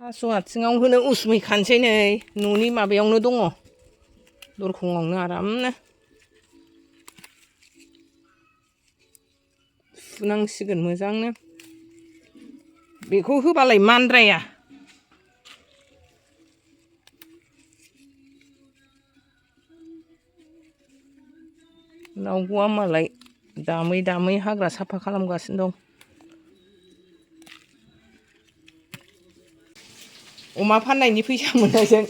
थास' आथिङाव होनो उसुमै खानोसै नै न'नि माबायावनो दङ दरखंआवनो आरामनो सुनांसिगोन मोजांनो बेखौ होबालाय मानद्राया नावग'आ मालाय दामै दामै हाग्रा साफा खालामगासिनो दं अमा फाननायनि फैसा मोननायजों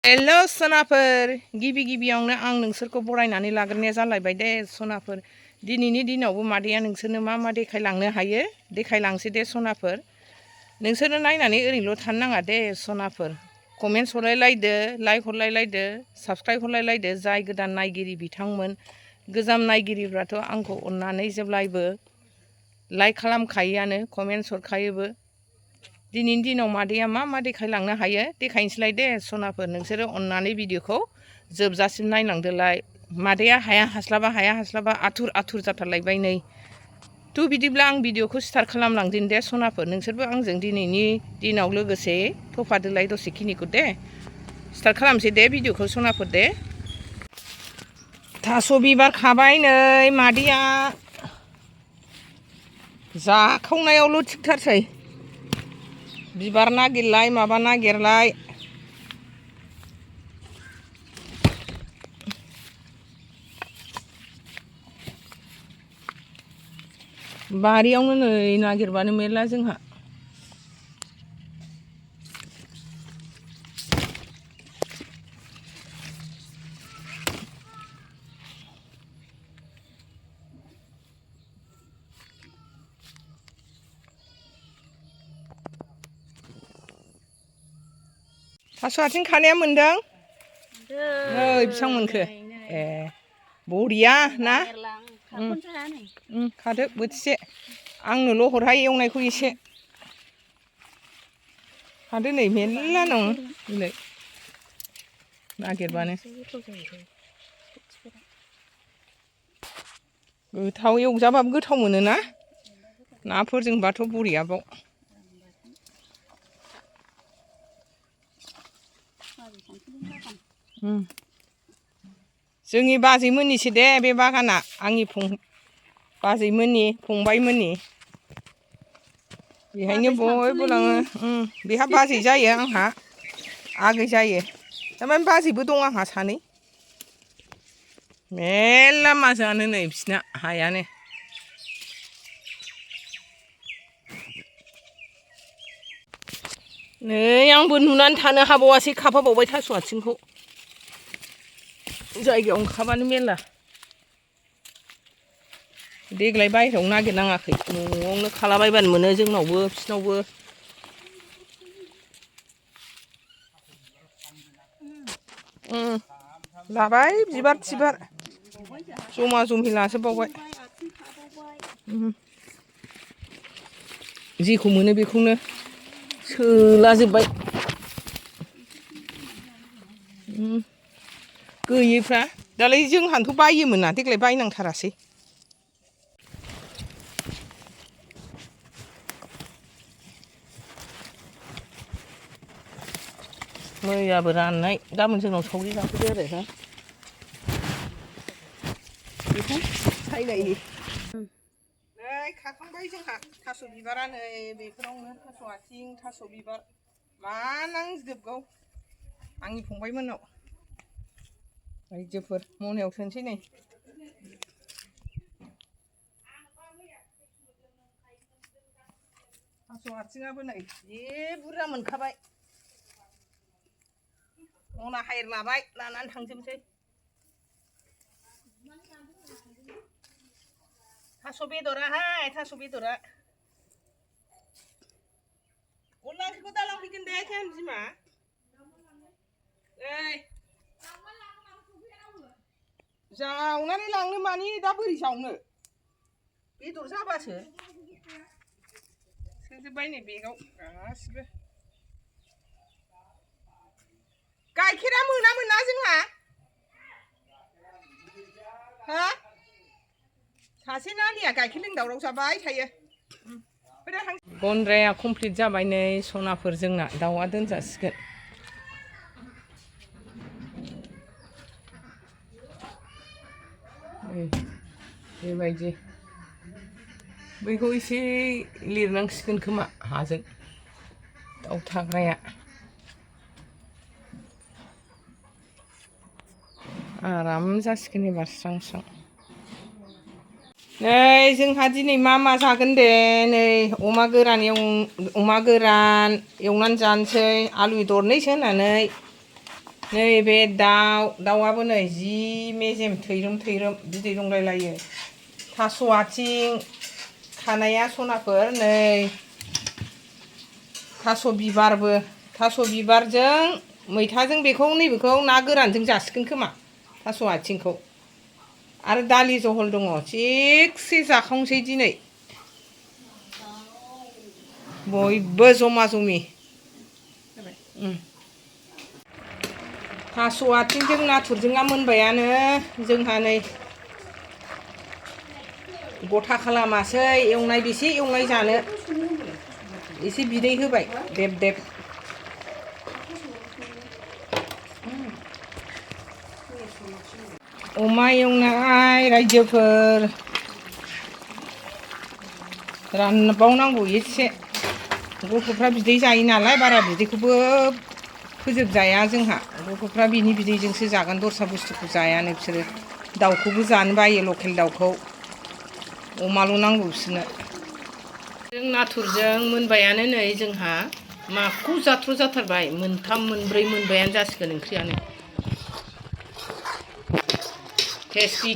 हेल' सनाफोर गिबियावनो आं नोंसोरखौ बरायनानै लाग्रोनाया जालायबाय दे सनाफोर दिनैनि दिनावबो मादैया नोंसोरनो मा मा देखायलांनो हायो देखायलांसै दे सनाफोर नोंसोरो नायनानै ओरैनोल' थानो नाङा दे सनाफोर कमेन्टस हरलायलायदो लाइक हरलायलायदो साबस्क्राइब हरलायलायदो जाय गोदान नायगिरि बिथांमोन गोजाम नायगिरिफ्राथ' आंखौ अननानै जेब्लायबो लाइक खालामखायोआनो कमेन्टस हरखायोबो दिनैनि दिनाव मादैया मा मा देखायलांनो हायो देखायनोसैलाय दे सनाफोर नोंसोरो अननानै भिडिअखौ जोबजासिम नायलांदोलाय मादैया हाया हास्लाबा आथुर जाथारलायबाय नै थ' बिदिब्ला आं भिडिअखौ स्टार्ट खालामलांदिनि दे सनाफोर नोंसोरबो आंजों दिनैनि दिनाव लोगोसे थफादोलाय दसेखिनिखौ दे स्टार्ट खालामसै दे भिडिअखौ सनाफोर दे थास' बिबार खाबाय नै मादैया जाखावनायावल' थिगथारसै बिबार नागिरलाय माबा नागिरलाय बारियावनो नै नागिरबानो मेरला जोंहा थास' आथिं खानाया मोनदों नै बेसेबां मोनखो ए बरिया ना खादो बोथिसे आंनोल' हरहाय एवनायखौ एसे खादो नै मेरला दं नै नागिरबानो गोथाव एवजाबाबो गोथाव मोनोना नाफोरजोंबाथ' बरियाबाव जोंनि बाजैमोननिसो दे बे बागाना आंनि बाजैमोननि फंबाइमोननि बेहायनो बयबो लाङो बेहा बाजै जायो आंहा आगै जायो थारमाने बाजैबो दं आंहा सानै मेरला माजानो नै बिसिना हायानो नै आंबो नुनानै थानो हाबावासै खाफाबावबाय थास' आथिंखौ जायगायाव ओंखारबानो मेरला देग्लाय बायहेरायाव नागिरनाङाखै न'आवनो खालाबायबानो मोनो जोंनावबो बिसिनावबो लाबाय बिबार थिबार जमा जमि लाजोबबावबाय जेखौ मोनो बेखौनो सोलाजोब्बाय गैयैफ्रा दालाय जोंहानोथ' बायोमोन ना देग्लाय बायनांथारासै मैयाबो राननाय गाबोन जोंनाव सावरि जाफैदो आरो हा बेखौ सायलायो नै खाखांबाय जोंहा थास' बिबारा नै बेफोरावनो थास' आथिं थास' बिबार मा नांजोबगौ आंनि फंबायमोननाव रायजोफोर मनायाव सोनोसै नै थास' आथिङाबो नै जि बुरजा मोनखाबाय मना हायर लाबाय लानानै थांजोबसै थास' बेदराहाय थास' बेदरा अनला ओंख्रिखौ दा लांफैगोन दे जोंहानि बिमा ओइ जावनानै लांनो मानि दा बोरै जावनो बेदर जाबासो सोजोब्बाय नै बेगाव गासिबो गाइखेरा मोना जोंहा हा सासे नानिया गाइखेर लोंदावराव जाबाय थायो गन्द्राया कमप्लिट जाबाय नै सनाफोर जोंना दाउआ दोनजासिगोन बेबायदि बैखौ एसे लिरनांसिगोन खोमा हाजों दाउ थाग्राया आराम जासिगोन एबार स्रां स्रां नै जोंहा दिनै मा जागोन दे नै अमा गोरान एवनानै जानोसै आलु दरनैसो होनानै नैबे दाउआबो नै जि मेजेम थैरोम बिदै दंलायलायो थास' आथिं खानाया सनाफोर नै थास' बिबारजों मैथाजों नैबेखौ ना गोरानजों जासिगोन खोमा थास' आथिंखौ आरो दालि जहल दङ थिगसे जाखांसै दिनै बयबो जमा जमि थास' आथिंजों नाथुरजोंआ मोनबायानो जोंहा नै गथा खालामासै एवनाय बेसे एवनाय जानो एसे बिदै होबाय देब अमा एवनाय रायजोफोर रानबावनांगौ एसे गथ'फ्रा बिदै जायो नालाय बारा बिदैखौबो फोजोबजाया जोंहा गथ'फ्रा बिनि बिदैजोंसो जागोन दस्रा बुस्थुखौ जायानो बिसोरो दाउखौबो जानो बायो लकेल दाउखौ अमाल' नांगौ बिसोरनो जों नाथुरजों मोनबायानो नै जोंहा माखौ जाथारबाय मोनथाम मोनब्रै मोनबायानो जासिगोन ओंख्रियानो टेस्टि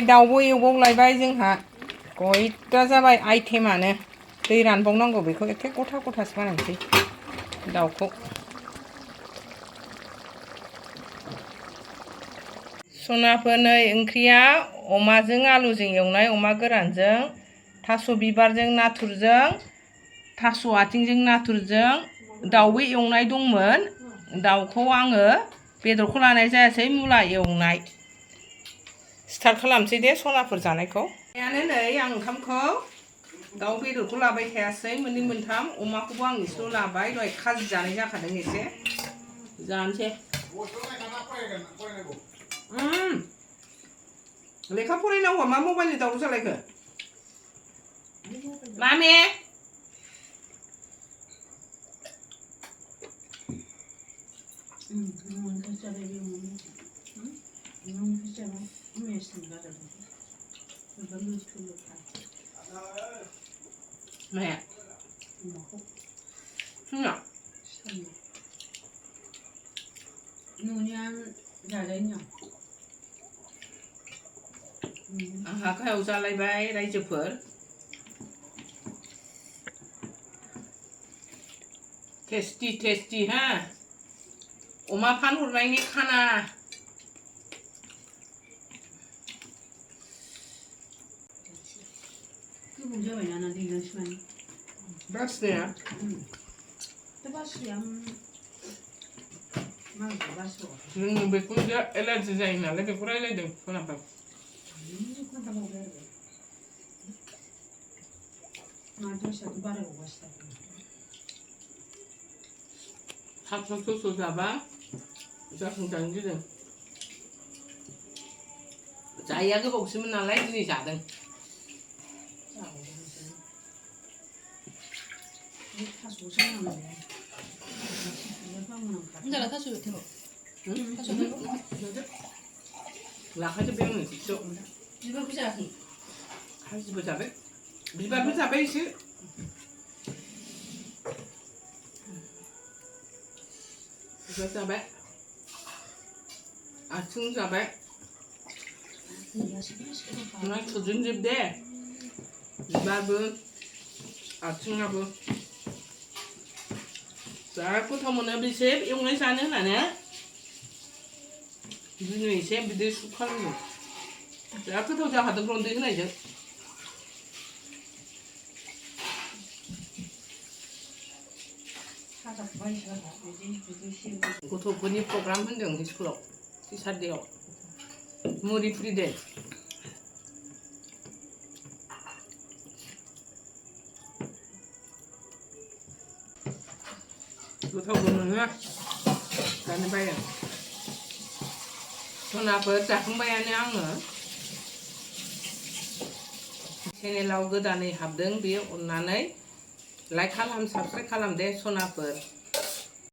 दाउबो एवबावलायबाय जोंहा गयदा जाबाय आइटेमानो दै रानबावनांगौ बेखौ एखे गथासो बानायनोसै दाउखौ सनाफोर नै ओंख्रिया अमाजों आलुजों एवनाय अमा गोरानजों थास' बिबारजों नाथुरजों थास' आथिंजों नाथुरजों दाउबो एवनाय दंमोन दाउखौ आङो बेदरखौ लानाय जायासै मुला एवनाय स्टार्ट खालामसै दे सनाफोर जानायखौ नै आं ओंखामखौ दाउ बेदरखौ लाबाय थायासै मोननै मोनथाम अमाखौबो आं एसेल' लाबाय दहाय खाजि जानाय जाखादों एसे जानोसै लेखा फरायनांगौआ मा मबाइलनि दावराव जालायखो मामे माया आंहा गाहायाव जालायबाय रायजोफोर टेस्टि हा अमा फानहरनायनि खाना बासिनाया जों बेखौ एलार्जि जायो नालाय बेखौ रायलायदों खोनाबाय थाब जाबा जाफुंजानो गिदों जायैया गोबावसोमोन नालाय दिनै जादों लाखाजोब्बाय आङो थिगसेयाव बिबारबो जायाखै खाजिबो जाबाय बिबारबो जाबाय एसे बिबार जाबाय आथिं जाबाय नाथुरजों जोब दे बिबारबो आथिङाबो जा गोथाव मोनो बेसे एवनाय जानो होननानै दिनै एसे बिदै सुप खालामदों जा गोथाव जाखादों रन्दै होनायजों गथ'फोरनि प्रग्राम होनदों स्कुलाव टिचार डेआव मुरि फ्रि दे गोथावबो मोनो जानो बायो सनाफोर जाखांबायानो आङो चेनेलाव गोदानै हाबदों बेयो अननानै लाइक खालाम साबस्क्राइब खालाम दे सनाफोर